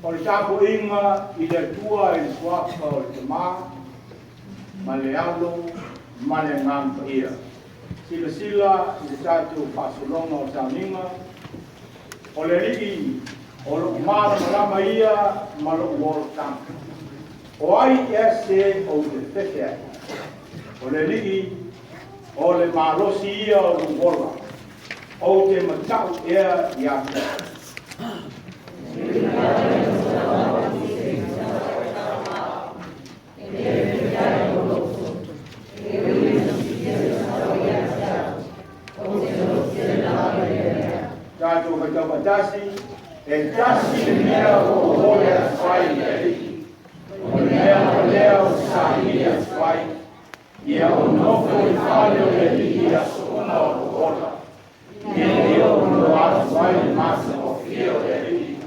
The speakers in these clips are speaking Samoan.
O le tapuaiga i le Atua i le suafa o le Tama ma le Alo ma le Agaga Paia. Silasila i le tatou faasologa o sauniga, o le Alii o lou malamalama ia ma lou olataga. O ai ea se ou te fefe ai? O le Alii o le malosi ia o lou ola, ou te matau ea ia te ai. Tatou faitau faatasi, e tasi le mea ua ou momoli atu ai i le Alii, o le mea lava lea ou te saili atu ai, ia ou nofo i le fale o le Alii i aso uma o lou ola, ina ia ou iloa atu ai le matagofie o le Alii,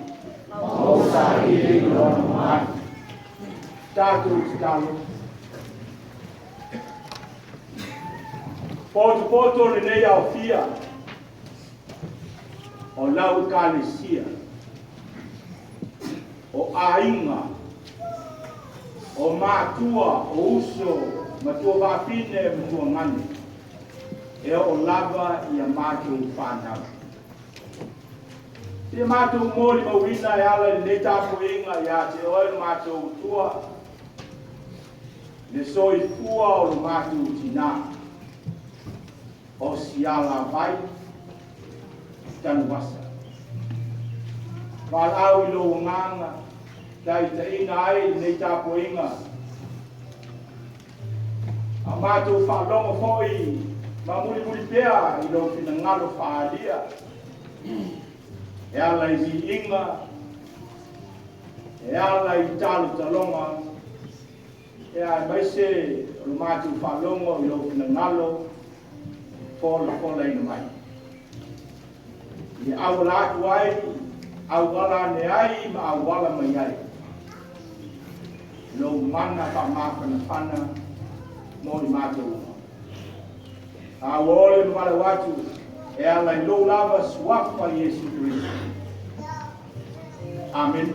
ma ou saili i lona mamalu. Tatou tatalo. Potopoto lenei aofia o lau ekalesia, o aiga, o matua, o uso, matua fafine, matua gane, e oo lava ia matou fanau. Ia matou molimauina e ala i lenei tapuaiga ia te oe le matou Atua, le soifua o lo matou tinā, o Sialavai Tanuvasa. Valaau i lou agaga, taitaiina ai lenei tapuaiga. A matou faalogo foi ma mulimuli pea i lou finagalo faaalia, e ala i viiga, e ala i talotaloga, e aemaise o le matou faalogo i lou finagalo folafolaina mai. Ia auala atu ai, auala ane ai ma auala mai ai lou mana faamafanafana mo i matou uma. A ua ole ma valaau atu e ala i lou lava suafa Iesu Keriso. Amen.